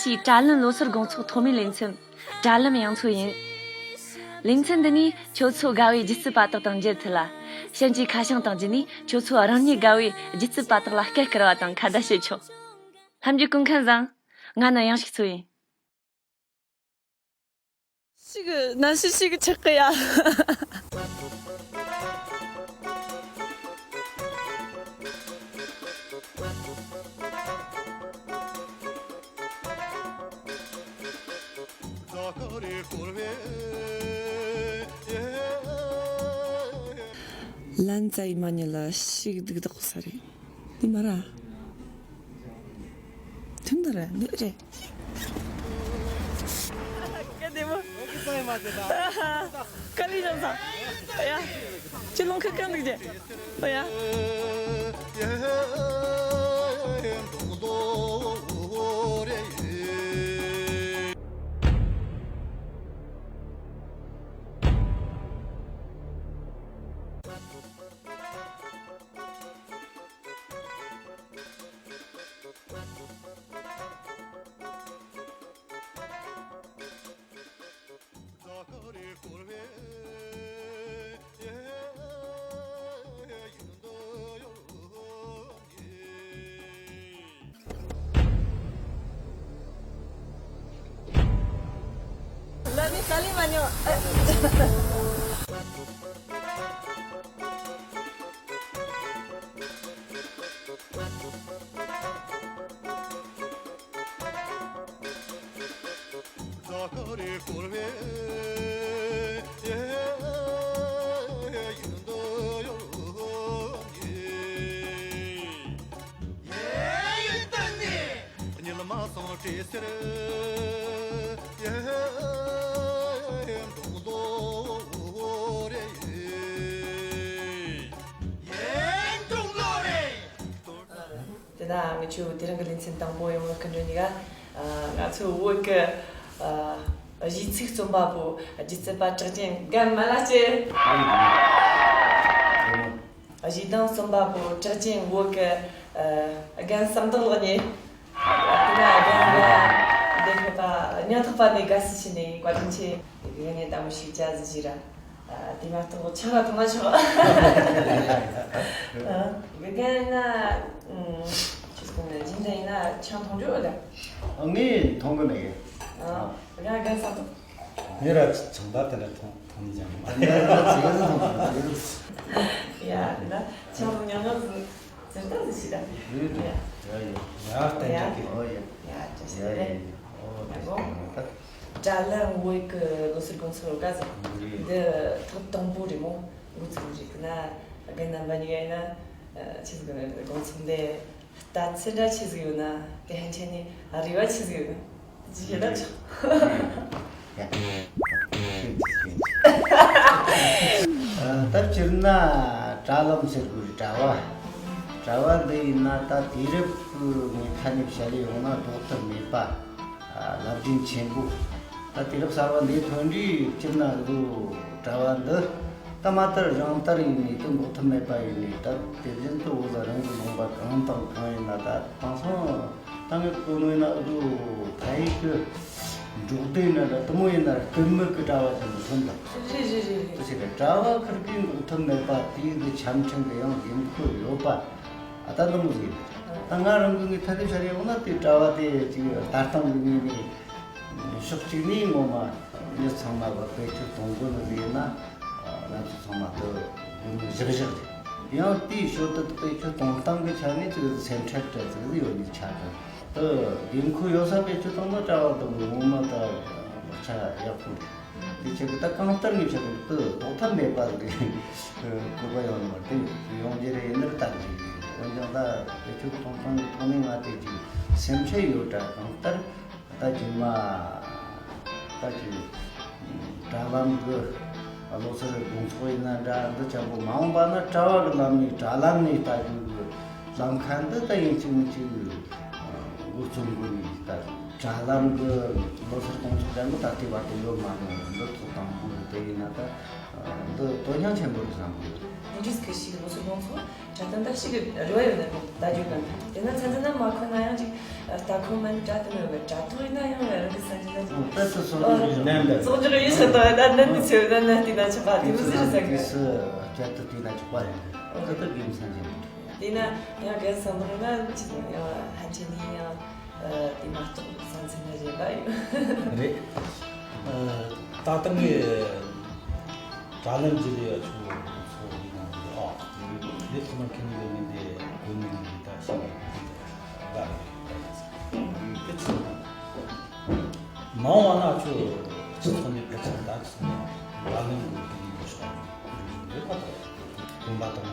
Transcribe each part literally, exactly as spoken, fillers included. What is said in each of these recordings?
ཕྱིའི་དྲ་ལམ་ལོ་སར་དགོང་ཚོགས་ཐོག་མའི་ལེ་ཚན། དྲ་ལམ་དབྱངས་འཚོལ་ཡིན། ལེ་ཚན་འདི་ནི་ཁྱོད་ཚོ་དགའ་བའི་སྒྱུ་རྩལ་པ་དག་དང་མཇལ་ཐུབ་ལ། གཤམ་གྱི་ཁ་བྱང་དང་བརྒྱུད་ནས་ཁྱོད་ཚོ་རང་ཉིད་དགའ་བའི་སྒྱུ་རྩལ་པ་དག་ལ་སྐད་བསྐུར་བ་དང་ཁ་བརྡ་བྱེད་ཆོག་ལྷམ་རྒྱུ་སྐུ་མཁྱེན་བཟང་། ང་ནི་དབྱངས་ཞིག་འཚོལ་ཡིན། ཤིག་ན་ཤི་ཤིག་ཆག་གི་ཡ། ལན་ཙའི་མ་ཉེ་ལ་ཤིག་སྡུག་དག་ས་རེད། འདི་མ་ར། ཐུན་ད་ར་འདི་རེད། ག་དེ་མོ། ག་ལི་ལོ་ས། ཡ། ཅི་ལོང་ཁ་གང་འདུག་ཅེ། ཨོ་ཡ། ལ་ནི་ས་ལི་མ་ཉོ། དེ་ན་ང་ཚོའི་དེ་རིང་གི་ལེ་ཚན་དང་པོ་ཡོང་བའི་སྐུ་མགྲོན་གཉིས་ཀ། ཨ། ང་ཚོའི་བོད་ཀྱི། ཨ། གཞས་ཚིག་རྩོམ་པ་པོ་སྒྱུ་རྩལ་པ་གྲགས་ཅན་རྒན་མ་ལ་སྐྱིད། གཞས་གདངས་རྩོམ་པ་པོ་གྲགས་ཅན་བོད་ཀྱི། ཨ། རྒན་བསམ་གཏན་ལགས་ཉིད། དེ་ན་རྒན་ལ་འདིར་ཕེབས་པ་སྙིང་ཐག་པ་ནས་དགའ་བསུ་ཞུ་ནས་བཀའ་དྲིན་ཆེ། དེ་ག་ནས་ལྟད་མོ་ཞིག་བྱ་ཟིག་ཞིག་ར། ཨ། དེ་མ་གཏོགས་ཆང་ར་འཐུང་ན་ཆོག་ཨ། དགེ་རྒན་ཡིན་ན། ཨུམ། ཆི་ཟེར་ན་སྦྱིན་བདག་ཡིན་ན་ཆང་འཐུང་རྒྱུ་ཨེ་ལ། ངས་འཐུང་གི་མེད། ཨ། དགེ་རྒན་བསམ་བློ། ངས་ར་ཆང་ད་དེ་འདྲ་འཐུང་འཐུང་ནི་ཅང་མ་རེད། ང་ར་ཚིག་ཟིག་འཐུང་འཐུང་ཡོད། ཡ། དེ་ན་ཆང་འཐུང་ཉམས་ཉམས་ཟིག་ཟེར་ད་ཟིག་ཞིག་ད། ཡོད་ཡོད། ཡ་ཡོད། ཡ་བསྟན་ཡ། རྒྱག་གི། ཨོ་ཡ། ཡ་བཀྲ་ཤིས་བདེ་ལེགས། ཡ་ཡོད། ཨོ་ཡ། བཀྲ་ཤིས་བདེ་ལེགས། དྲ་ལམ་བོད་ཀྱི་ལོ་སར་དགོང་ཚོགས་ག་ཟེར། འདི་ཐོག་དང་པོ་རེད་མོ། འགོ་ཚུགས་རེད་ན། རྒན་རྣམ་པ་གཉིས་ཡིན་ན། ཆི་ཟིག་ན་དགོང་ཚོགས་འདི་ལྟ་ཚུལ་འདྲ་ཆི་ཟིག་ཡོད་ན། དེ་ཕན་ཆད་ནས་རེ་བ་ཆི་ཟིག་ཡོད་ན། ཅི་བྱེད་ན་ཆོག་ཡ། ཤེས་ཀྱི་ཤེས་ཀྱི། ད་སྤྱིར་ན་དྲ་ལམ་ཟེར་དགོས་རེད། དྲ་བ། དྲ་བ་འདི་ཡིན་ན་ད་དུས་རབས་ཀྱི་ངོས་ཐད་ནས་བཤད་ཡོང་ན་ལྡོག་ཐབས་མེད་པ། ཨ། རླབས་ཆེན་ཆེན་པོ། ད་དུས་རབས་གསར་བ་འདིའི་ཐོན་རྗེས་སྤྱིར་ན་འདི་དྲ་བ་འདི་ད་མ་ལྟར་རང་ལྟར་ཡིན་ནས་དེ་འགོག་ཐབས་མེད་པ་ཡིན་ནས། ད་དེ་བཞིན་དུ་འུ་ཟ་རང་གི་ལུང་པ་གང་དང་གང་ཡིན་ན། ད་དེང་སང་ད་ངས་གོ་ནོ་ཡིན་ན་འུ་ཟོ་ཕ་ཡུལ་གྱི་འབྲོག་སྡེ་ན་འདྲ་དེ་མོ་ཡིན་ན་ར་སྐུད་མེད་ཀྱི་དྲ་བ་ཅན་དུ་ཐོན་དང་། རེད་རེད་རེད་རེད། དེ་ཕྱིར་དྲ་བ་ཁུར་གིས་འགོག་ཐབས་མེད་པ། དེའི་གི་ཆ་འཕྲིན་གི་ཡང་དགོས་མཁོ་ཡོད་པ། ཨ། ད་འདི་མོ་ཟིག་ཡིན། ད་ང་རང་གི་ངའི་ཐད་དེ་བཤད་ཡོང་ན་དེ་དྲ་བ་དེ་ཅིག་ལྟ་སྟངས་ཀྱི་ངོས་ནས་ཕྱོགས་གཅིག་ནས་ངོ་མ་མི་ཚང་མ་གི་བེད་སྤྱོད་གཏོང་དགོས་ནི་ཟིག་ཡིན་ན། ང་ཚོ་ཚང་མ་དེ་དགོས་ནི་བཞག་བཞག་རེད། ཡང་དེའི་ཞོར་དུ་བེད་སྤྱོད་གཏོང་སྟངས་ཀྱི་ཆ་ནས་ཅིག་སེམས་ཁྲལ་སྤྲད་ཟིག་ཡོད་ནི་ཆགས་ཀྱི། དེ་དགོས་མཁོ་ཡོད་ས་བེད་སྤྱོད་བཏང་ན་དྲ་བ་དེ་ངོ་མ་ད་ཆ་ཡག་པོ་རེད། དེ་ཆེད་དུ་ད་གང་ལྟར་ངས་བཤད་པའི་དུ་ལྡོག་ཐབས་མེད་པ་གི་བཀོད་པ་ཡོང་ནི་མ་རེད། དེ་ཡོང་རྒྱུ་རེད། ཡིན་ནར་ད་རེད། འོན་ཀྱང་ད་བེད་སྤྱོད་གཏོང་སྟངས་ཀྱི་ཐོག་ནས་ང་དེ་ཅིག་སེམས་ཁྲལ་ཡོད་དྲ། གང་ལྟར་ད་རྗེས་མ་ད་ཅིག་དྲ་ལམ་གི་ལོ་སར་དགོང་ཚོགས་ཡིན་ན་འདྲ། འདི་ཅན་པོ་མ་འོངས་པ་ན་དྲ་བ་གི་ལམ་ནས་དྲ་ལམ་ནས་ལྟ་རྒྱུ་གི་ལམ་ཁ་འདི་ད་ཡིན་གཅིག་མིན་གཅིག་འགོ་རྩོམ་དགོས་ནི་ད། དྲ་ལམ་གྱི་ལོ་སར་སྟོང་ཚོགས་ཅན་གྱི་ད་ལྟའི་བར་དུ་ཡོད་མ་རེད། འདི་ཚོ་དང་པོ་དེ་ཡིན་ན་ད་འདི་དོན་སྙིང་ཆེན་པོ་རེད་བསམ་གི་ཡོད། འདི་སྐད་ཞིག་ལོ་སར་སྟོང་ཚོགས་དྲ་དོན་ད་ཞིག་གི་རེ་བ་ཡོད་ན་ད་རྒྱུ་ག་དེ་ན་ཚན་ཚན་ན་མ་ཁོ་ན་ཡང་ཅིག་ལྟ་ཁོ་མན་དྲ་དེ་ནི་ཡོད་པའི་དྲ་ཐོག་ཡིན་ན་ཡང་རང་གི་སང་ཅི་ན་ཅིག་ཨོ་དཔེ་སུ་སོང་ཨོ་ནི་ནན་པས། ཙོག་ཅིག་ཡིན་ཤ་ད་ད་ནན་ནི་ཚེ་ན་ནན་དེ་ན་ཆ་པ་དེ་མི་ཟེར་ས་གི་དེ་སུ་བསྐྱར་དུ་དེ་ན་ཆོག་པ་རེད། ཨོ་ད་ད་དགེ་མཚན་ཅན་དེ་ན་ཡང་གལ་སྲིད་འདི་ན་ཅིག་ཡང་ཧ་ཅི་ནི་ཡང་དེ་མ་གཏོགས་བསམ་ཚུལ་ན་གཞན་པ་ཡོད། རེད། ད་ལྟ་ངས་དྲ་ལམ་བརྒྱུད་ལས་ཡ་ཆུང་བོ་ཚོ་ཡིན་ནང་དེ་ཨ་ལས་ཐོག་མར་ཁེ་མི་ལས་མི་འདི་གོ་མི་འདི་ད་ཤེས་པ་ལ་རེད། དེ་ཚོ་མང་བ་ན་ཆུ་སྤྱི་ཚོགས་ནས་ཕལ་ཆེར་ད་ཚོ་དྲ་ལམ་གི་ཁེ་མི་ལས་ཤོག་ཡོད་པ་དང་གོམ་པ་དང་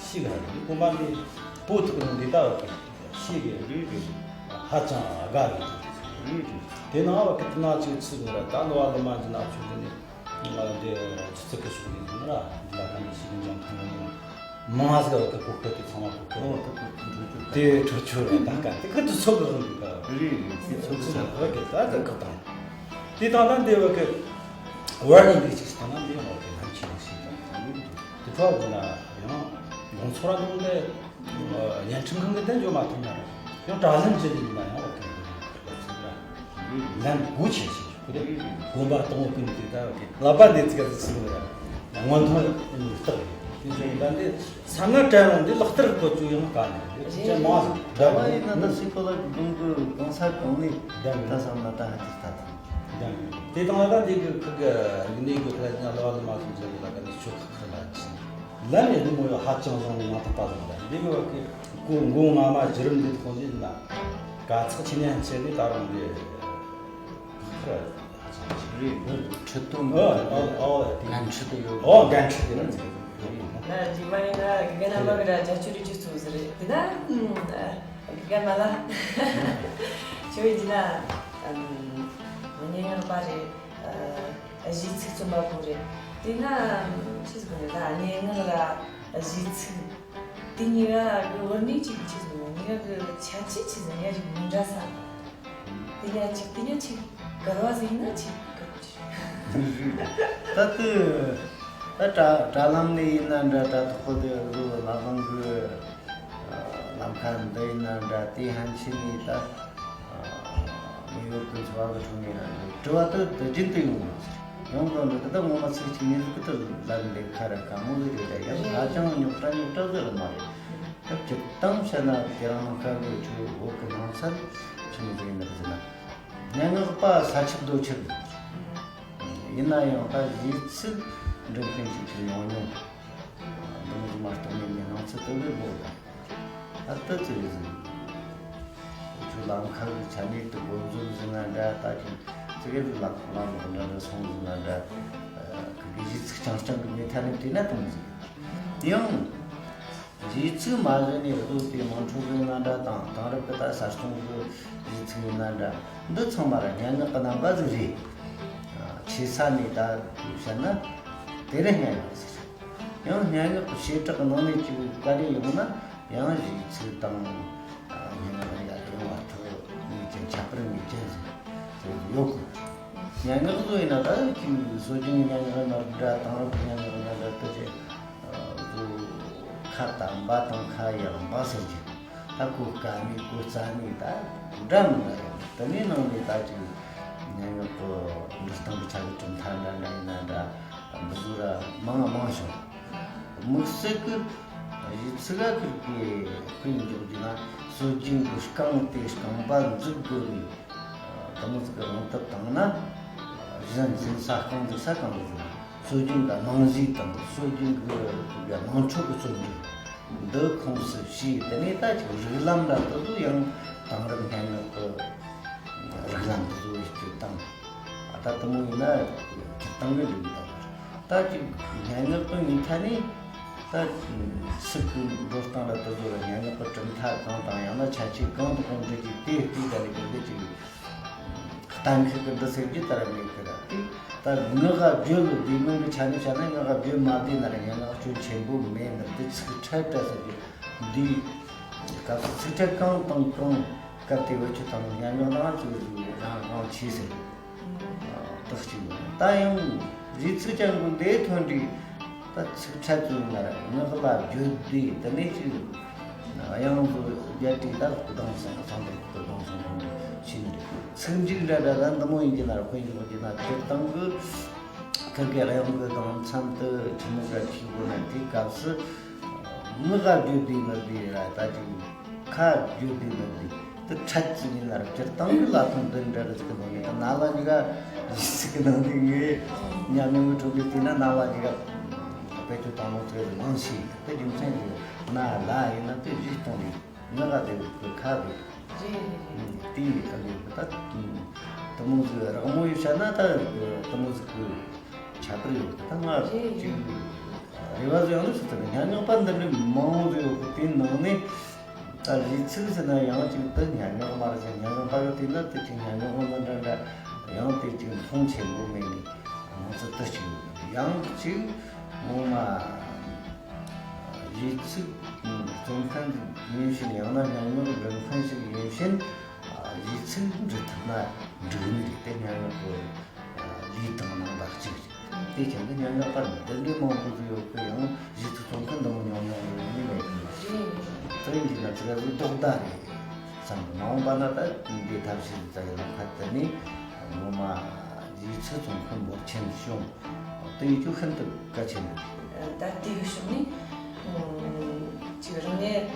ཤེས་ག་རེད། གོམ་པ་འདི་པོ་ཐུག་ནང་འདི་ལྟ་བུ་ཤེས་གི་རེད་རེད། ཧ་ཅང་དགའ་གི་རེད་རེད། དེ་ནང་བ་ཁི་ཏི་ན་ཅིག་ཚིག་ངོ་ར་ད་ལོ་བ་ལོ་མ་ཅི་ན་ཆུ་དེ་ནི་ང་འདི་ཅི་ཚིག་གི་ཤུགས་ནི་ཟིན་ར་འདི་ལ་ཁ་ནི་ཤེས་གི་འཇམ་ཐང་ནི་མང་ཟིག་བ་ཁི་གོ་ཁི་དེ་ཚང་མ་གོ་ཁི་དེ་གྲོ་ཆུ་ར་ད་ག་དེ་ཁི་དུ་ཚོ་གི་ཧང་གི་ག་རེད་རེད། དེ་ཚོ་གི་ཚང་མ་གི་ད་ག་གི་དང་དེ་དང་ད་འདི་བ་ཁི་བར་ནི་འདི་ཅིག་ཐང་ན་འདི་བ་ཁི་ལམ་ཆེན་ཞིག་དང་དེ་ཕོ་གི་ན་ཡང་དགོང་ཚོ་ར་འདུག་འདི། བརྙན་འཕྲིན་ཁང་གི་དེ་འཇོག་མ་ཐུབ་ན་ར། ཡང་དྲ་ལམ་བརྒྱུད་ལས་ཡིན་ན་ཡང་བ་གི་ཁུར་ཁུར་ཁུར་ཁུར་ལམ་སྒོ་ཆེ་ཞིག་ཁུར་དགོན་པ་དང་པོ་ཀུན་གྱི་ད་བ་གི་ལག་པ་འདི་ཚིག་ག་ཚིག་ཟིན་ལ་མངོན་མཐོང་ཡིན་རྟགས་རེད། དེ་ཚོ་ད་འདི་ས་ང་དྲན་རུང་འདི་ལག་བསྟར་གོ་ཅུ་ཡང་དཀའ་ནས་རེད། ཅི་མ་ཟིན་དྲ་ལམ་ཡིན་ན་ད་སི་ཁོ་ལ་གི་དུང་གི་གང་ས་གང་ནས་ད་བསམ་ན་ད་ཧ་ཅིག་ད་ད། དེ་དང་ད་འདི་གི་ཁུ་གི་ཡིན་ནས་གི་ཁ་ལ་ལ་ལ་མ་སུ་ཇེ་གི་ལ་ག་ནས་ཆོ་ཁ་ཁ་ལ་ཅི། ལན་ཡོད་མོ་ཡོད་ཧ་ཅང་བཟང་ནས་མ་ཐག་པ་བཟང་ལ་འདི་གི་བ་གི་ཀུ་མགོ་ང་མ་ཇི་རིམ་འདི་ཐོག་འདི་ན་ག་ཚག་ཆེ་ནས་ཆེ་ནས་ད་རུང་འདི་ཁ་ཧ་ཅང་ཆེ་རེད། ཁྲི་སྟོང་ཨོ་ཨོ་ཨོ་འགན་འཁྲི་དེ་ཡོད། ཨོ་འགན་འཁྲི་དེ་ན་ཚེ་ཡོད། ན་ཇི་མ་ཡིན་ན་གི་ག་ན་མ་གི་ར་ཇ་ཆུ་རི་ཇུ་ཚུ་ཟི་རེད་དེ་ན། ག་མ་ལ། ཁྱོད་ཡིན་ན། ཨམ། ངའི་ངག་པ་རེད། ཨ། གཞས་ཚིག་རྩོམ་པ་པོ་རེད། དེ་ན། ཆི་ཟིག་རེད་ད་སྙན་ངག་ར། གཞས་ཚིག་དེ་གཉིས་ཀ་གི་བར་ནས་ཅིག་ཆི་ཟིག་རེད། གཉིས་ཀ་གི་ཁྱད་ཆོས་ཆི་ཟིག་ཡ་རིག་མི་འདྲ་ས། དེ་ཉ་ཅིག་དེ་ཉ་ཅིག་གར་བ་ཟིག་ཡིན་ན་ཅིག་གར་བ་ཅིག་ད་དུ། ད་དྲ་དྲ་ལམ་ནས་ཡིན་ན་འདྲ། དྲ་ཐོག་གི་དེ་བཟོ་ལ་དབང་གི། ལམ་ཁ་འདི་ཡིན་ན་འདྲ། དེ་ཧན་ཆི་ནི་ད་མི་ཡོད་ཀི་འཚོ་བ་གི་ཁྲོད་ནས་ར་དྲི་བ་དེ་དེ་རྒྱུན་དུ་ཡོང་བ་ཡོང་དོན་དེ་ད་ངོ་མ་ཚིག་གཅིག་ཉིད་ཀི་དེ་ལ་འདི་ཁ་ར་ཁ་མོ་ཟིག་རེད། ད་ཡང་ཧ་ཅང་རྙོག་དྲ་རྙོག་དྲ་ཟེར་མ་རེད། ད་སྤྱིར་བཏང་བཤད་ན་དེ་རང་ནང་ཁ་གི་ཆུ་འོག་གི་སྣང་ཚུལ་ཆི་མོ་ཟིག་ཡིན་ན་ཟེར་ན། སྙན་ངག་པ་ས་ཆུབ་རྡོ་ཆུབ། ཡིན་ན་ཡང་ད་གཞས་ཚིག་འབྲི་མཁན་ཞིག་ཆེས་ཉུང་ཉུང་། འདི་མོ་ཟིག་མ་གཏོགས་ངས་ངའི་སྣང་ཚུལ་དེ་འདྲ་མོ་དང་། ཨ་ཏི་ཙི་རེ་ཟིག་ཁྱོད་ལམ་ཁ་གི་ཆ་ནས་དུ་སྒོ་འཛུལ་ཟིན་ན་འདྲ། ད་ཁྱོད་ཙི་གེ་ཟིག་ལག་ལམ་འགྲོ་འདྲ་འདྲ་སོང་ཟིན་ན་འདྲ། ཁི་གི་གཞས་ཚིག་རྐྱང་རྐྱང་གི་མེ་ཐ་ནས་བལྟས་ན་དུང་ཟིག་ཡང་། གཞས་ཚིག་མ་གཞི་ནས་བཟོས་ཏེ་དམངས་ཁྲོད་ཀྱི་ཡིན་ན་འདྲ་དང་། དེང་རབས་ཀྱི་ད་ས་སྐྱོང་གི་གཞས་ཚིག་ཡིན་ན་འདྲ། འདི་ཚང་མ་ར་སྙན་ངག་གི་རྣམ་པ་ཟིག་རེད། ཆེ་ས་ནས་ད་བཤད་ན་དེ་རེད། སྙན་ངག་ཟེར། ཡང་སྙན་ངག་གི་བྱེ་བྲག་གི་ནང་ནས་ཅིག་བཀའ་དྲིན་ཡོང་ན་ཡང་གཞས་ཚིག་དང་སྙན་ངག་ཡར་ཡོང་བ་ཐུག་ངེས་ཅན་ཁྱད་པར་ངེས་ཅན་ཟིག་ཡོད་གི། སྙན་ངག་བཟོ་ཡིན་ན་ད་ཅིག་སྲོལ་རྒྱུན་སྙན་ངག་ནང་འདྲ། དེང་རབས་སྙན་ངག་ནང་འདྲ་དེ་ཅིག་ཁ་དམ་པ་དང་ཁ་ཡངས་པ་ཟེར་གྱི། ད་གོ་དཀའ་ནི་གོ་རྩ་ནི་ད་འདྲ་མི་འདྲ་ཡོད། དེ་ནས་ནང་ནས་ད་ཅིག་སྙན་ངག་གི་འབྲི་སྟངས་ཀྱི་ཆ་གི་གྲུབ་མཐའ་འདྲ་འདྲ་ཡིན་ན་འདྲ། འདི་ཚོ་ར་མང་ང་མང་བྱུང་། དམིགས་བསལ་གྱི་གཞས་ཚིག་ག་ཁུར་གི་དཔེ་འཇོག་རྒྱུ་ན་སྲོལ་རྒྱུན་གྱི་རྐང་དེ་རྐང་པ་འཛུགས་དགོས་ནི། དེ་མོ་ཟིག་གི་དབང་ཐབས་བཏང་ན། གཞན་འཛིན་ས་རྐང་འཛུགས་ས་གང་གི་འཛུགས་ན། སྲོལ་རྒྱུན་གྱི་རྨང་གཞི་དང་སྲོལ་རྒྱུན་གྱི་དམངས་ཁྲོད་ཀྱི་རྩོམ་རིག་འདི་ཁོངས་སུ་བྱས། དེ་ནས་ད་ཅིག་རིགས་ལམ་ལ་དེ་ཚོ་ཡང་དེང་རབས་སྙན་ངག་གི་རིགས་ལམ་དེ་ཚོ་སྤྱིར་བཏང་ད་དེ་མོ་ཡིན་ན་སྤྱིར་བཏང་གི་འགྲིག་གི། ད་ཅིག་སྙན་ངག་གི་ངོས་ཐད་ནས་ད་ཚིག་གི་འགྲོ་སྟངས་ལ་དེ་ཚོ་ལ་སྙན་ངག་གི་གྲུབ་མཐའ་གང་དང་ཡང་ན་ཁྱད་ཆོས་གང་དང་གང་འབྲི་རྒྱུ་དེ་ལྟོས་ད་ནས་གི་འདི་ཅིག་གཏན་འཁེལ་གི་འདི་ཟེར་རྒྱུ་ད་ར་མེད་གི་ར། དེ་ད་ངག་ག་བརྗོད་ལོ་དེ་མིན་གི་ཆ་ནས་བཤད་ན་ངག་ག་བརྗོད་མ་བདེ་ན་ར་སྙན་ངག་སྐྱོན་ཆེན་པོ་མེད་ནི། དེ་ཚིག་ཕྲད་ད་ཟེར་རྒྱུ་འདི་སྐབས་སུ་ཚིག་ཕྲད་གང་དང་གང་ སྐབས་དེ་བེད་སྤྱོད་བཏང་ནས་ཉམས་མྱོང་དང་ཅིག་རང་རང་ཆེ་ཟེར། ཨ། དག་ཅིག་ཡོད། ད་ཡང་རྗེས་ཚིག་ཅན་གྱི་འདི་ཐོན་དུས་ད་ཚིག་ཕྲད་ཚོའི་ནར་ངག་ལ་བརྗོད་དེ་དེ་ནས་ཅིག་དབྱངས་སུ་བརྒྱད་དྲུག་ད་གདངས་སེང་ཚང་དེ་གདངས་སེང་ཁོང་གི་ཤེས་ནི་རེད། ཚིག་འཇུག་འདྲ་འདྲ་ད་འདི་མོ་ཡིན་གྱི་ནར་དཔེ་འཇོག་གི་ན་སྤྱིར་བཏང་གི་ཁ་གི་དབྱངས་ཀྱི་གདངས་མཚམས་དུ་ཆི་མོ་འདྲ་ཆི་དགོས་ན་དེའི་སྐབས་སུ། ངག་ག་བརྗོད་དེ་མི་བདེ་ར་ད་ཅིག་ཁ་བརྗོད་དེ་མི་བདེ། དེ་ཕྲད་ཅིག་ཡིན་ན་ར་སྤྱིར་བཏང་གི་ལ་ཐོན་འདི་འདྲ་རེད་ཟེར་གི་འདུག་ངས་ད་ན་ལ་ཉི་ག་ཡིག་ཚིག་གི་ནང་དེ་ངས་ཉམས་མྱོང་གི་ཁྲོད་ཀྱི་དེ་ན་ན་ལ་ཉི་ག་བེད་སྤྱོད་བཏང་ལོང་ཚོད་མང་ཞིག་ཡིན། དེ་རྒྱུ་མཚན་གྱིས་ན་ལ་ཡིན་ན་དེ་གཞིས་གཏོང་རེད། ངག་ག་དེ་ཁ་བརྗོད། རེད་རེད་རེད། དེ་ཡི་ཨ་ནི་ད་དེ་མོ་ཟིག་རག་མོ་ཡོད་ཤ་ན་ད་དེ་མོ་ཟིག་གི་ཁྱད་པར་ཡོད། ད་ང་རེད་ཅིག་རེད། རེ་བ་ཟིག་ཡང་ན་ཞུ་ཐུབ། ཉམས་མྱོང་པ་འདི་འདྲའི་མང་བོ་ཟིག་ཡོད་གི། དེའི་ནང་ནས་ད་རྗེས་ཚིག་ཟེར་ན་ཡང་ཅིག་ད་ཉམས་མྱོང་མ་རེད་ཟེར། ཉམས་མྱོང་པ་གི་དེ་ན་དེ་ཅིག་ཉམས་མྱོང་མི་འདྲ་འདྲ་ཡང་དེ་ཅིག་མཐོང་ཆེན་པོ་མེད་ནི་མང་ཚོད་དུ་ཅིག་ཡོད། ཡང་ཅིག་ངོ་མ། རྗེས་ཚིག་རྩོམ་མཁན་ཡིན་ཕྱིན། ཡང་ན་ཉམས་མྱོང་འབྲི་མཁན་ཞིག་ཡིན་ཕྱིན། རྗེས་ཚིག་འབྲི་ཐུབ་ན་འགྲིག་ནི་རེད་དེ། ཉམས་མྱོང་གི་ལུས་དང་རྣམ་པ་གཅིག་རེད། དེ་རྐྱེན་གྱིས་ཉམས་མྱོང་པ་འདི་འདྲའི་མང་པོ་ཟིག་ཡོད་གི། ཡང་རྗེས་ཚིག་རྩོམ་མཁན་འདི་མོ་ཉུང་ཉུང་རེད་ནི་མེད་གི། དེ་ཡིན་གྱི་ན་ཚིག་ར་ཟིག་ལྡོག་ཟླ་རེད་བསམ་གི། མ་འོངས་པ་ན་ད་འདི་ཐབས་ཤེས་ཟིག་ཡིན་ན་ཁ་གཏད་ནས་ངོ་མ་རྗེས་ཚིག་རྩོམ་མཁན་འབོར་ཆེན་བྱུང་། དེ་ཡིན་རྒྱུ་ཤིན་ཏུ་གལ་ཆེན་པོ་རེད། ད་ལྟའི་གི་ཕྱོགས་ནས་ཅིག་རང་ཉིད་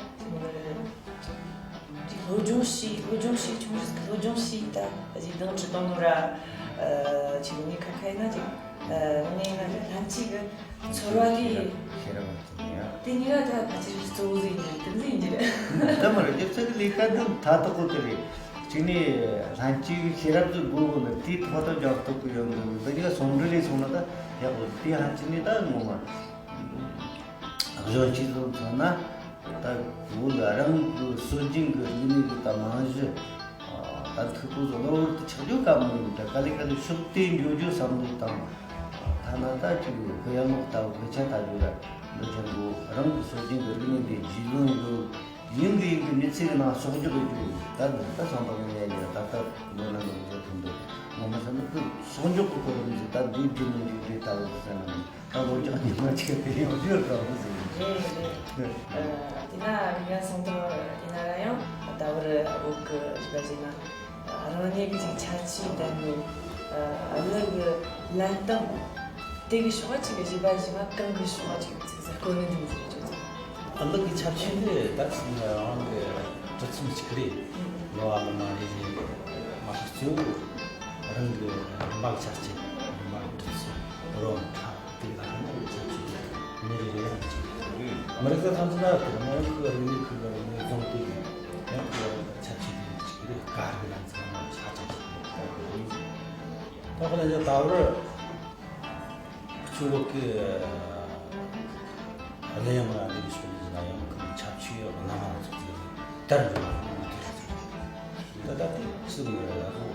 ཅིག་སློབ་སྦྱོང་བྱས། སློབ་སྦྱོང་བྱས། ཆུང་རིགས་སློབ་སྦྱོང་བྱས། ད་གཞས་གདངས་འབྲི་གཏོང་ནོ་ར་ཅིག་ངས་ཁ་ཁ་ཡིན་ན་ཅིག་ངས་ང་ལྷན་སྐྱེས་ཀྱི་ཚོར་བ་དེ་ཤེས་རབ་ཤེས་རབ་དེ་གཉིས་ཀ་ད་ཕལ་ཆེར་གཙོ་བོ་ཟིག་ཡིན་རྒྱུ་དེ་ཟིག་ཡིན་རྒྱུ་རེད། ད་མ་རེད། སྒྱུ་རྩལ་གྱི་ལས་ཀ་འདི་མཐའ་དག་པོ་དེ་རེད། གཅིག་ནས་ལྷན་སྐྱེས་ཀྱི་ཤེས་རབ་ཀྱི་སྒོ་ནས་དེའི་ཐོག་ཏུ་སྦྱང་ཐུབ་ཀྱི་ཡོད་འདུག་འདི་གཉིས་ཀ་ཟུང་འབྲེལ་ལས་སོང་ན་ད་ཡག་པོ་རེད། དེ་ཧ་ཅང་ནས་ད་ངོ་མ་གཞོན་སྐྱེས་ཚོ་མཚོན་ན་ད་བོད་ལ་རང་གི་སྲོལ་རྒྱུན་གྱི་རིག་གནས་ཀྱི་ད་རྨང་གཞི་ད་མཐུག་པོ་ཚོ་གློ་བུར་དུ་ཆགས་རྒྱུ་དཀའ་མོ་ཡིན། ད་ག་ལེ་ག་ལེ་ཕྱོགས་དེ་འགྱོ་རྒྱུ་བསམ་བློ་བཏང་། ཐ་ན་ད་ཅིག་བོད་ཡར་ལོག་ལྟ་བུ་བོད་ཆས་ལྟ་རྒྱུ་ར་འདི་ཚོ་གོ་རང་གི་སྲོལ་རྒྱུན་གྱི་རིག་གནས་འདི་རྗེས་ལུས་ཡོད། ཡིན་གི་ཡིན་གི་མི་ཚེ་གི་ནང་གསོག་འཇོག་གི་རྒྱུ་ད་འདི་ད་བསམ་པ་ངན་ཡ་ཡ་ད་ལྟ་མདོར་ན་འདི་འཇོག་ཐུབ་འདུག་ངོ་མ་བསམ་ན་ཀུན་གསོག་འཇོག་གི་གོ་རིམ་ཟིག་ད་འདི་རྒྱུ་ནི་འཇུག་རེད། ལྟ་བུ་ཟེར་ན་ད་ལོ་རྒྱག་ཉི་མ་ཆེ་བའི་ཡོང་རྒྱུ་ར་བུ་ཟིག་རེད། རེད་རེད། དེ་ན་ཡ་སོང་དང་ཡིན་ན་ར་ཡང་ད་བར་བོད་གི་རིག་པ་ཟེར་ན། རང་ཉིད་ཀྱི་ཅིག་ཁྱད་ཆོས་ལྡན་པའི་གླུ་གི་ལེན་སྟངས་དེ་གི་ཕྱོགས་ཅིག་གི་གཞས་པ་གཞས་མ་གང་གི་ཕྱོགས་ཅིག་ཅིག་ཟེར་གོ་ནི་འདུག་ཟེར་ཅིག་ཅིག་གླུ་གི་ཁྱད་ཆོས་དེ་ད་ཅིག་རང་གི་གྲུབ་མཐའ་ཅིག་རེད། གླུ་བ་གླུ་མ་རེ་རེ་མ་གཏོགས་གཙོ་བོ་རང་གི་རིམ་པ་གི་ཆ་རྐྱེན། རིམ་པ་གི་གྲུབ་མཐའ་རོ་ཁྲ། དེ་ལ་ཧ་ན་ཆབས་ཅིག་མི་རེ་རེ་ཡང་ཅིག་མི་རིགས་ད་ཐམས་ཅད་ན་དེ་མོ་ཁུ་རིག་གནས་ཁུ་རིག་གནས་རྫོང་དེ་ཡང་ཁུ་ཆབས་ཅིག་དེ་ཅིག་རེད། ག་རེ་ལ་ཚང་མ་ཆ་ཆ་ཅིག་རེད། ད་ཁོ་ལ་ཡང་ད་བར་གཙོ་བོ་གི་གླུ་དབྱངས་ར་འདི་གི་ཕྱོགས་ནས་ན་ཡང་ཁུ་ཆབས་ཅིག་ཡང་རྣམ་པ་སྣ་ཚོགས་ཅིག་དར་འགྲོ་བ་ཁོ་མི་དེ་རེད། ད་ལྟ་དེ་ཚིག་མི་རེད་ལ་ཁོ།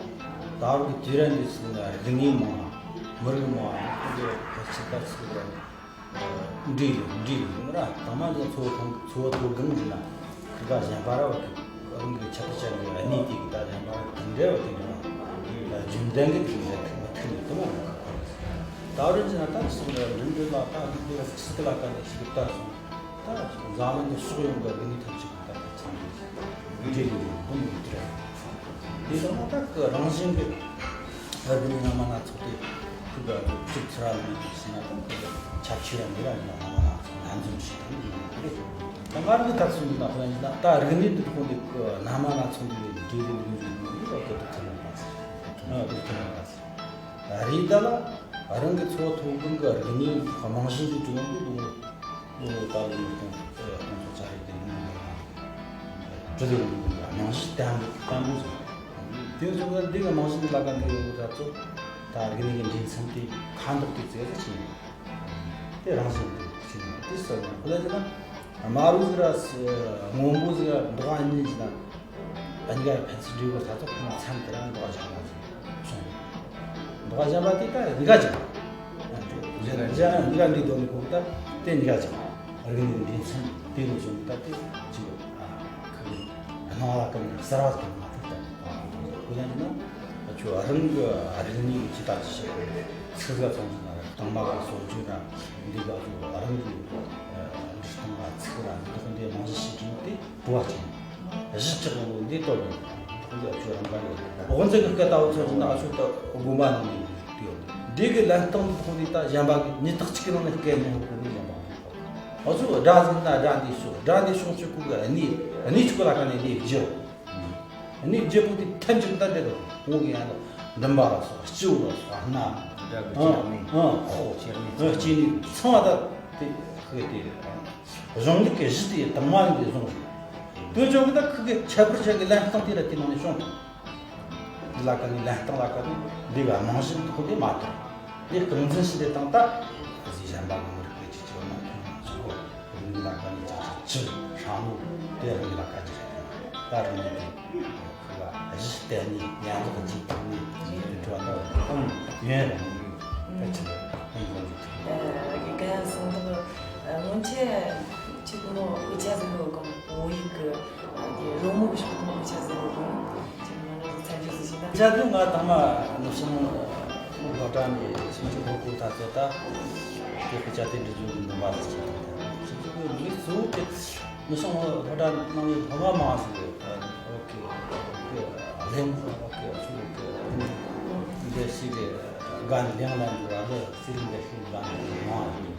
ད་བར་གྱི་དུས་རབས་འདི་ཚིག་ན་རིག་གནས་མང་བ། མི་རིགས་མང་བ། ཁོ་ཚོ་ཕལ་ཆེར་ད་ཚིག་ར་འབྲེལ་ཡོད་འབྲེལ་ཡོད་ར། དང་མ་འདི་འཚོ་བ་ཐོག་འཚོ་བ་ཐོག་གང་འདི་ན་ཁི་ག་གཞན་པ་ར་བ་གི་རང་གི་ཁྱད་པར་ཅན་གྱི་གནས་དེ་གི་ད་གཞན་པ་ར་གང་འདྲ་བ་དེ་འདྲ་ན་རྒྱུན་ལྡན་གྱི་དེ་འདྲ་ཐུག་མ་ཐུག་ནས་དུ་མ་ར། ད་བར་འདི་ན་ད་ཚིག་ར་འབྲེལ་འབྲེལ་ལ་ད་འདི་འདི་ར་ཚིག་ལ་ད་ནས་ཤིག་ད་སོང་། ད་འཛམ་གླིང་གི་ཕྱོགས་ཡོངས་ཀྱི་རིག་གནས་ཐབས་ཇུས་ཀྱི་ད་ཚང་མས་འབྲེལ་ཡོད་ཀུན་ཡོད་དེ་རེད། དེ་ལྟར་ན་ད་གི་རང་བཞིན་གྱི་རིག་གནས་སྣ་མང་སྣ་ཚོགས་དེ་ཁུ་ག་གི་གྲུབ་ཚུལ་ར་ལ་མེད་པའི་ཕྱིར་ན་ད་གི་ཁྱད་ཆོས་ར་འདི་ར་ཡིན་ན་སྣ་མང་སྣ་ཚོགས་ལ་འཛོམས་ཤིག་ད་ཡིན་ན་རེད། ད་ང་རང་གི་ཐག་སོང་གི་ན་ཁོ་རང་ཡིན་ན་ད་རིག་གནས་འདི་ཁོ་འདི་གི་སྣ་མང་སྣ་ཚོགས་འདི་ལས་འབྲེལ་ཡོད་ཀུན་ཡོད་ནི་ར་གི་ཐུག་ཐུབ་མེད་པ་ཟེར་ཨ་ཐུག་ཐུབ་མེད་པ་ཟེར། རེད་ད་ལ་རང་གི་འཚོ་བ་ཐོག་གང་གི་རིག་གནས་རྨང་གཞི་འདི་སྦྱོང་གི་འདུག་ཨོ་ད་ལོ་ཉིས་སྟོང་སྟོང་ཚོ་ཆ་རེ་དེ་ནི་ང་ཡང་འབྲི་ལེ་རུ་རྨང་གཞི་བརྟན་པོ་བརྟན་པོ་ཟིག་དེ་ཚོ་ག་འདི་གི་རྨང་གཞི་འདི་ལ་ག་འདི་ཡོད་ད་ཚོ་ད་རིག་གནས་ཀྱི་འབྲེལ་མཚམས་དེ་ཁ་མདོག་དེ་ཙེ་ཙེ་ཕྱིན་ཡོད། དེ་རང་བཞིན་དུ་ཕྱིན་ཡོད། དེ་སོ་ན་ཁོ་ལ་ཅི་ན་དམར་པོ་ཟིག་ར་སྔོན་པོ་ཟིག་ར་མདོག་གཉིས་ཟིག་ན། ཨ་ནི་ག་ཕན་ཚུན་འབྲས་བུ་ས་ཚོགས་ཁོང་མཚམས་དེ་རང་མདོག་གཞན་པ་ཟིག་བྱུང་། མདོག་གཞན་པ་དེ་ད་གཉིས་ཀ་ཅིག་གཞན་གཞན་གཉིས་ཀ་འདི་དོན་གོ་ད་དེ་གཉིས་ཀ་ཅིག་རིག་གནས་འདི་མཚན་དེ་ནས་བྱུང་ད་དེ་ཅིག་ཨ་ཁ་གི་སྣང་བ་ཀུན་གསར་བ་ཟིག་མ་ ཁོ་ཡང་ན་ཁྱོད་རང་གི་རིག་གནས་ཀྱི་ཇི་ལྟར་ཅི་བྱེད་དགོས། ཚིག་ལ་ཚོང་ཟིན་ན་ར་དང་མ་ག་སོ་བཅོས་ན་འདི་ག་ཚོ་རང་གི་འབྲི་སྟངས་ལ་ཚིག་ལ་འདི་དག་འདི་རྨང་གཞི་ཞིག་བྱུང་སྟེ་བྲོ་བ་ཅན་གཞི་ཆགས་ཡོང་འདི་ལྟོ་ཡོང་འདི་ཁོ་ཚོ་ཁྱོད་རང་ག་ཡོད། དབང་ཚད་ཀྱི་སྐད་ལྟ་བུ་ཚོ་ཟིན་ན་ཨ་ཚོ་ད་དགོན་པ་ནང་ནས་འདི་ཡོད། འདི་གི་ལན་སྟངས་འདི་ཁོ་འདི་ད་གཞན་པ་གི་ཉི་ཐག་གཅིག་གི་ནང་ནས་སྐད་ཉན་ཡོང་གི་ནི་གཞན་པ་འདི་ཁོ། ཨ་ཚོ་སྒྲ་ཟིན་ན་སྒྲ་འདི་ཤོག་སྒྲ་འདི་ཤོག་ཚུལ་ཁོ་གི་གནས་གནས་ཆུ་གི་ལ་ཁ་ནས་འདི་བརྗོད། གནས་བརྗོད་པོ་དེ་ཐམས་ཅད་ད་འདྲེ་དང་ངོ་གི་ཡང་ན་མགྲིན་པ་ལ་སོགས་སྤྱི་བོ་ལ་སོགས་སྣ། སྒྲ་གི་ལྕགས་ནི་ཨང་ཁོག་ལྕགས་ནི་ཨང་སྐྱེ་ནི་ཚང་བ་ད་དེ་ཁོས་དེ་གཞུང་ལུགས་ཀྱི་གཞི་དེ་དང་མ་ཡིན་པའི་གཞུང་རེད། དོན་ཆུང་གི་ད་ཁོ་གི་ཁྱད་པར་ཅན་གྱི་ལན་སྟངས་དེ་ལ་དེ་ནང་ནས་བྱུང་། འདི་ལ་ཀ་ནི་ལན་སྟངས་ལ་ཀ་ནི་འདི་ག་རྨང་གཞི་འདུག་དེ་མ་ཐོབ། འདི་རྐང་འཛིན་ཞིག་དེ་དང་ད་གཟི་གཞན་པ་གི་མི་རིགས་ཀྱི་ཅི་ཅི་མ་ཐོན་ན་ཚོ་འདི་ལ་ཀ་ནི་ཅི་ཅི་ཅི་ཧྲང་ལུ་དེ་རང་ལ་ཀ་ཅི་ད་རང་ནི་དེ་ཁོ་ལ་གཞི་གཏན་ནི་ཡང་དག་ཅིག་ཐོན་ནི་ཅི་ཅི་ཅི་ད་ཡོན་རང་ནི་ད་ཅི་ད་ཡོན་རང་ནི། ཨ། གི་གན་སོང་དུ་སྔོན་ཆད་ཅིག་མོ་དབུ་ཆ་ཟིག་ཡོད་གམ། བོད་ཡིག་གི་དེ་རོལ་མོ་གི་ཕྱོགས་ནས་དབུ་ཆ་ཟིག་ཡོད་གམ། ཅིག་མ་ནོར་ཚ་རྒྱུ་ཟིག་བྱས་ན། དཔྱད་དུས་ང་དང་མ་ནུབ་བྱང་སློབ་གྲྭ་ནས་ཆུང་ཆུང་སློབ་གྲྭ་ཚོ་ད་དེ་དཔེ་ཆ་དེ་འབྲི་རྒྱུ་འདུན་པ་ཟིག་བྱས་ད་ཆུང་ཆུང་གི་མི་གཙོ་བོ་དེ་ནུབ་བྱང་སློབ་གྲྭ་ནང་ནས་སློབ་མ་མང་ཟིག་ཡོད། ཨོ་ཁེ་ཨོ་ཁེ་ལེན་ཨོ་ཁེ་ཨོ་ཁེ་འདི་ཞིག་གི་དགའ་ནས་ལེན་ལ་འགྲོ་བ་ལ་སི་ལིང་གི་ཤིང་དགའ་ནས་མང་ཡིན།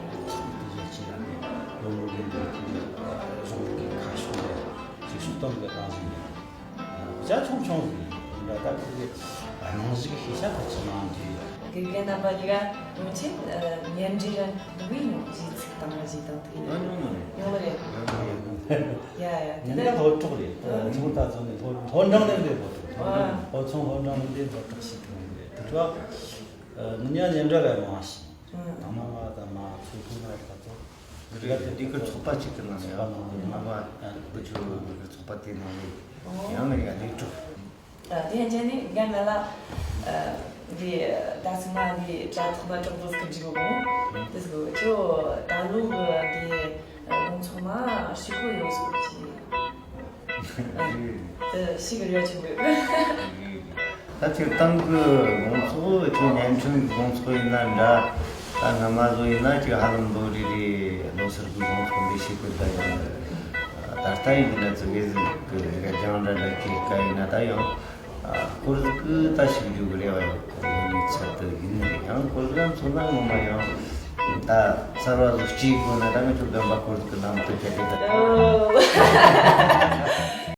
དེ་ཚོ་ཅི་ལ་ནི་ལོ་ངོ་རྒན་པའི་དུས་ལ་གཞུང་གི་ཁ་ཕྱོགས་ལ་ཅིག་ཤུགས་གཏོང་གི་རང་བཞིན་ཡིན། བྱ་ཆུང་ཆུང་ཟིག་ཡིན་འདྲ་ད་ཁོ་གི་རྨང་གཞི་གི་ཤེས་བྱ་ཁ་ཅིག་མང་རྒྱུ་ཡོད། དགེ་རྒན་རྣམ་པ་གཉིས་ཀ་སྔོན་ཆད་ཉན་འདྲི་རན་འདུག་ཡིན་ཡོང་གཞས་ཚིག་དང་གཞས་དང་དེ་ཡིན་ཡོང་ནི་རེད། ཡོང་ནི་རེད། ཡ་ཡ་དེ་ཉན་འདྲི་ལྷོ་ཕྲུག་རེད། ཆུང་ད་ཚོ་ནི་ལྷོ་ལྷོ་འབྲིང་ལེན་པའི་ལྷོ་ཕྲུག་ལྷོ་ཆུང་ལྷོ་འབྲིང་ལེན་པའི་ལྷོ་ཕྲུག་ཞིག་ཐོན་ཡོད་རེད། དེ་ཚོ་ངུ་ཉག་ཉན་འདྲི་ར་མང་ཞིང་། ཨང་། ད་མ་ང་ད་མ་ཚོ་ཐུག་ན་ད་ཚོ། འདི་ག་དེ་འདི་ག་ཚོགས་པ་གཅིག་གི་ནང་ནས་ཚོགས་པ་ནང་ནས་ཡང་ང་བ་ཨ་བུ་ཆུ་འདི་ག་ཚོགས་པ་དེ་ནང་ནས་ཡང་ང་ཡང་ལས་གྲུབ། ཨ་དེ་ཡང་ཅན་ནི་རྒན་ལ་ལ་ཨ་འདི་ད་ཚོད་མ་འདི་དྲ་ཐོག་མ་གྲོགས་པོ་ཟིག་གི་འཇིགས་གོ་དེ་ཟིག་ཁྱོད་ད་ལུག་གི་འདི་དགོང་ཚོགས་མ་ཤི་གོ་ཡོད་ཟིག་གི། ཨ་ཤི་གི་རེད་ཆུང་གི། ད་སྤྱིར་བཏང་གི་དགོང་ཚོགས་ཁྱོད་བརྙན་འཕྲིན་གི་དགོང་ཚོགས་ཡིན་ན་འདྲ། ད་སྔ་མ་བཟོ་ཡིན་ན་ཅིག་ཧ་ལམ་ལོ་རེ་རེ་ལོ་སར་གི་དགོང་ཚོགས་འདི་ཞིག་གི་ད་ཡང་ད་ལྟ་ཡིན་ན་ཙི་གེ་ཟིག་གི་རྒྱང་འདྲ་འདྲ་གི་ཀ་ཡིན་ན་ད་ཡང་སྐོར་ཟིག་གི་ད་ཞིག་རྒྱུ་གི་རེ་བ་ཡོད་གི་ལོ་ནི་ཚད་དུ་ཡིན་ནི་ཡང་སྐོར་ཟིག་མཚོན་ན་ངོ་མ་ཡང་ད་གསར་བ་ཟིག་སྐྱེས་དགོས་ན་ད་ང་ཚོ་རྒན་པ་སྐོར་ཟིག་གི་ལམ་དུ་བསྐྱལ་ཏེ་ད།